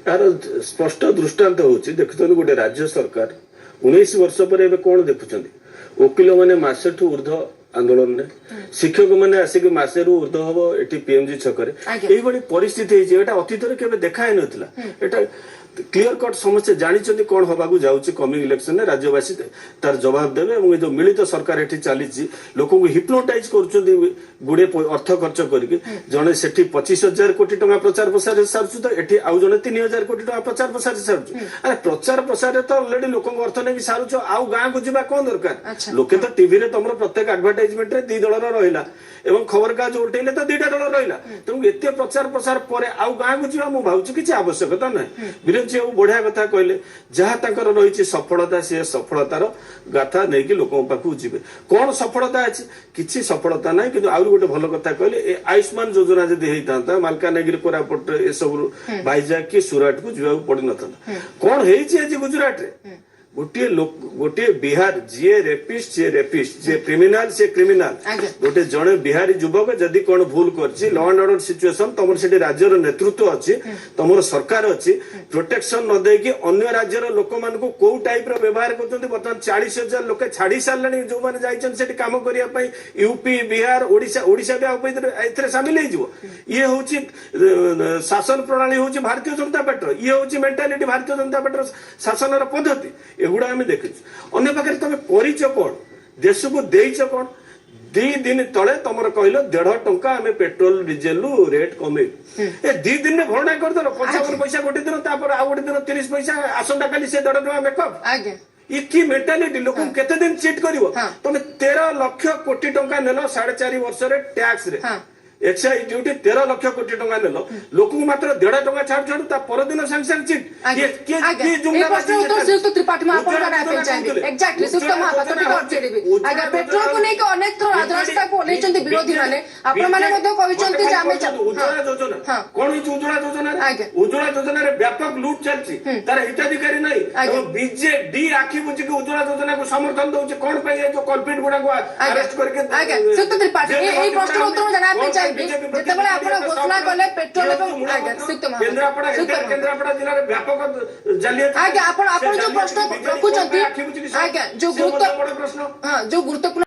ଏହାର ସ୍ପଷ୍ଟ ଦୃଷ୍ଟାନ୍ତ ହଉଛି, ଦେଖୁଛନ୍ତି ଗୋଟେ ରାଜ୍ୟ ସରକାର 19 ବର୍ଷ ପରେ ଏବେ କଣ ଦେଖୁଛନ୍ତି? ଓକିଲ ମାନେ ମାସେଠୁ ଉର୍ଦ୍ଧ୍ୱ ଆନ୍ଦୋଳନରେ, ଶିକ୍ଷକ ମାନେ ଆସିକି ମାସେରୁ ଉର୍ଦ୍ଧ୍ୱ ହବ ଏଠି ପିଏମଜି ଛକରେ। ଏଇଭଳି ପରିସ୍ଥିତି ହେଇଛି, ଏଇଟା ଅତୀତରେ କେବେ ଦେଖା ହେଇନଥିଲା। ଏଟା କ୍ଲିୟର କଟ୍, ସମସ୍ତେ ଜାଣିଛନ୍ତି କଣ ହବାକୁ ଯାଉଛି। କମିଂ ଇଲେକ୍ସନରେ ରାଜ୍ୟବାସୀ ତାର ଜବାବ ଦେବେ। ଏବଂ ଏ ଯୋଉ ମିଳିତ ସରକାର ଏଠି ଚାଲିଛି, ଲୋକଙ୍କୁ ହିପ୍ନୋଟାଇଜ କରୁଛନ୍ତି ଗୁଡେ ଅର୍ଥ ଖର୍ଚ୍ଚ କରିକି। ଜଣେ ସେଠି 25,000 କୋଟି ଟଙ୍କା ପ୍ରଚାର ପ୍ରସାରରେ ସାରୁଛି ତ ଏଠି ଆଉ ଜଣେ 3,000 କୋଟି ଟଙ୍କା ପ୍ରଚାର ପ୍ରସାରରେ ସାରୁଛି। ଆରେ, ପ୍ରଚାର ପ୍ରସାରରେ ତ ଅଲରେଡି ଲୋକଙ୍କ ଅର୍ଥ ନେଇକି ସାରୁଛ, ଆଉ ଗାଁକୁ ଯିବା କଣ ଦରକାର? ଲୋକେ ତ ଟିଭିରେ ତମର ପ୍ରତ୍ୟେକ ଆଡଭର୍ଟାଇଜମେଣ୍ଟରେ ଦି ଦଳର ରହିଲା ଏବଂ ଖବରକାଗଜ ଉଠେଇଲେ ତ ଦିଟା ଦଳ ରହିଲା। ତେଣୁ ଏତେ ପ୍ରଚାର ପ୍ରସାର ପରେ ଆଉ ଗାଁକୁ ଯିବା ମୁଁ ଭାବୁଛି କିଛି ଆବଶ୍ୟକତା ନାହିଁ। ବିରଞ୍ଚି ବାବୁ ବଢିଆ କଥା କହିଲେ। ଯାହା ତାଙ୍କର ରହିଛି ସଫଳତା, ସିଏ ସଫଳତାର ଗାଥା ନେଇକି ଲୋକଙ୍କ ପାଖକୁ ଯିବେ। କଣ ସଫଳତା ଅଛି? କିଛି ସଫଳତା ନାହିଁ। କିନ୍ତୁ ଆହୁରି ଗୋଟେ ଭଲ କଥା କହିଲେ, ଏ ଆୟୁଷ୍ମାନ ଯୋଜନା ଯଦି ହେଇଥାନ୍ତା, ମାଲକାନଗିରି, କୋରାପୁଟ ଏସବୁ ଭାଇଜାଗ କି ସୁରାଟକୁ ଯିବାକୁ ପଡିନଥାନ୍ତା। କଣ ହେଇଛି ଆଜି ଗୁଜୁରାଟରେ? ଗୋଟିଏ ଲୋକ, ଗୋଟିଏ ବିହାର, ଯିଏ ରେପିଷ୍ଟ ସିଏ ରେପିଷ୍ଟ, ଯିଏ କ୍ରିମିନାଲ ସିଏ କ୍ରିମିନାଲ। ଗୋଟେ ଜଣେ ବିହାରୀ ଯୁବକ ଯଦି କଣ ଭୁଲ କରିଛି, ଲ ଆଣ୍ଡ ଅର୍ଡର ସିଚୁଏସନ, ତମର ସେଠି ରାଜ୍ୟର ନେତୃତ୍ୱ ଅଛି, ତମର ସରକାର ଅଛି, ପ୍ରୋଟେକ୍ସନ ନ ଦେଇକି ଅନ୍ୟ ରାଜ୍ୟର ଲୋକମାନଙ୍କୁ କୋଉ ଟାଇପର ବ୍ୟବହାର କରୁଛନ୍ତି? ବର୍ତ୍ତମାନ 40,000 ଲୋକେ ଛାଡି ସାରିଲେଣି, ଯୋଉମାନେ ଯାଇଛନ୍ତି ସେଠି କାମ କରିବା ପାଇଁ, ୟୁପି, ବିହାର, ଓଡିଶା। ଓଡିଶା ବି ଆଉ ଏଥିରେ ସାମିଲ ହେଇଯିବ। ଇଏ ହଉଛି ଶାସନ ପ୍ରଣାଳୀ ହଉଛି ଭାରତୀୟ ଜନତା ପାର୍ଟିର, ଇଏ ହଉଛି ମେଣ୍ଟାଲିଟି ଭାରତୀୟ ଜନତା ପାର୍ଟିର ଶାସନର ପଦ୍ଧତି। ଏଗୁଡା ଆମେ ଦେଖିଛୁ। ଅନ୍ୟ ପାଖରେ ତମେ କରିଛ କଣ? ଦେଶକୁ ଦେଇଛ କଣ? 2 ଦିନ ତଳେ ତମର କହିଲ 1.5 ଟଙ୍କା ଆମେ ପେଟ୍ରୋଲ ଡିଜେଲ ରେଟ୍ କମେଇବୁ। ଏ 2 ଦିନରେ ଭରଣା କରିଦେଲ 55 ପଇସା ଗୋଟେ ଦିନ, ତାପରେ ଆଉ ଗୋଟେ ଦିନ 30 ପଇସା, ଆସନ୍ତା କାଲି ସେ 1.5 ଟଙ୍କା ମେକଅପ୍। ଇଏ କି ମେଣ୍ଟାଲିଟି? ଲୋକଙ୍କୁ କେତେ ଦିନ ଚିଟ୍ କରିବ? ତମେ 13 ଲକ୍ଷ କୋଟି ଟଙ୍କା ନେଲ 4.5 ବର୍ଷରେ ଟ୍ୟାକ୍ସରେ, ଏକ୍ସାଇଜ ଡ୍ୟୁଟି 13 ଲକ୍ଷ କୋଟି ଟଙ୍କା ନେଲ, ଲୋକଙ୍କୁ ମାତ୍ର 1.5 ଟଙ୍କା ଛାଡୁ ଛାଡୁ ତା ପରଦିନ ସାଙ୍ଗେ ସାଙ୍ଗେ ଚିଟ୍। କିଏ ପ୍ରଶ୍ନ ଉତ୍ତର ଶ୍ରୀଯୁକ୍ତ ତ୍ରିପାଠୀ, ମୁଁ ଆପଣଙ୍କ ଜାଣିବା ପାଇଁ ଚାହିଁବି। ଏକ୍ଜାକ୍ଟଲି, ଶ୍ରୀଯୁକ୍ତ ମହାପାତ୍ର, ଟିକେ ଅଟକେଇଦେବି ଆଜ୍ଞା। ପେଟ୍ରୋଲକୁ ନେଇକି ଅନେକ ଥର ରାଜରାସ୍ତାକୁ ଓହ୍ଲେଇଛନ୍ତି ବିରୋଧୀ ମାନେ। ଆପଣ ମାନେ ମଧ୍ୟ କହିଛନ୍ତି ଯେ ଆମେ ଉଜ୍ଜଳା ଯୋଜନା କଣ ହେଇଛି? ଉଜ୍ଜଳା ଯୋଜନାରେ, ଉଜ୍ଜଳା ଯୋଜନାରେ ବ୍ୟାପକ ଲୁଟ ଚାଲିଛି, ତାର ହିତାଧିକାରୀ ନାହିଁ ଏବଂ ବିଜେଡି ଆଖି ବୁଜିକି ଉଜ୍ଜଳା ଯୋଜନାକୁ ସମର୍ଥନ ଦଉଛି। କଣ ପାଇଁ ଏ ଯୋଉ କଲପ୍ରିଟ ଗୁଡାକୁ ଆରେଷ୍ଟ କରିକି ଆଜ୍ଞା, ଶ୍ରୀଯୁକ୍ତ ତ୍ରିପାଠୀ, ଏଇ ପ୍ରଶ୍ନର ଉତ୍ତର ମୁଁ ଜାଣିବା ପାଇଁ ଚାହିଁବି। ଯେତେବେଳେ ଆପଣ ଘୋଷଣା କଲେ ପେଟ୍ରୋଲ ଏବଂ ଆଜ୍ଞା, ଶ୍ରୀଯୁକ୍ତ କେନ୍ଦ୍ରାପଡା, କେନ୍ଦ୍ରାପଡା ଜିଲ୍ଲାରେ ବ୍ୟାପକ ଜାଲିଆତି। ଆଜ୍ଞା, ଆପଣ ଆପଣ ଯୋଉ ପ୍ରଶ୍ନ ରଖୁଛନ୍ତି ଆଜ୍ଞା, ଯୋଉ ଗୁରୁତ୍ୱ ପ୍ରଶ୍ନ ହଁ, ଯୋଉ ଗୁରୁତ୍ୱପୂର୍ଣ୍ଣ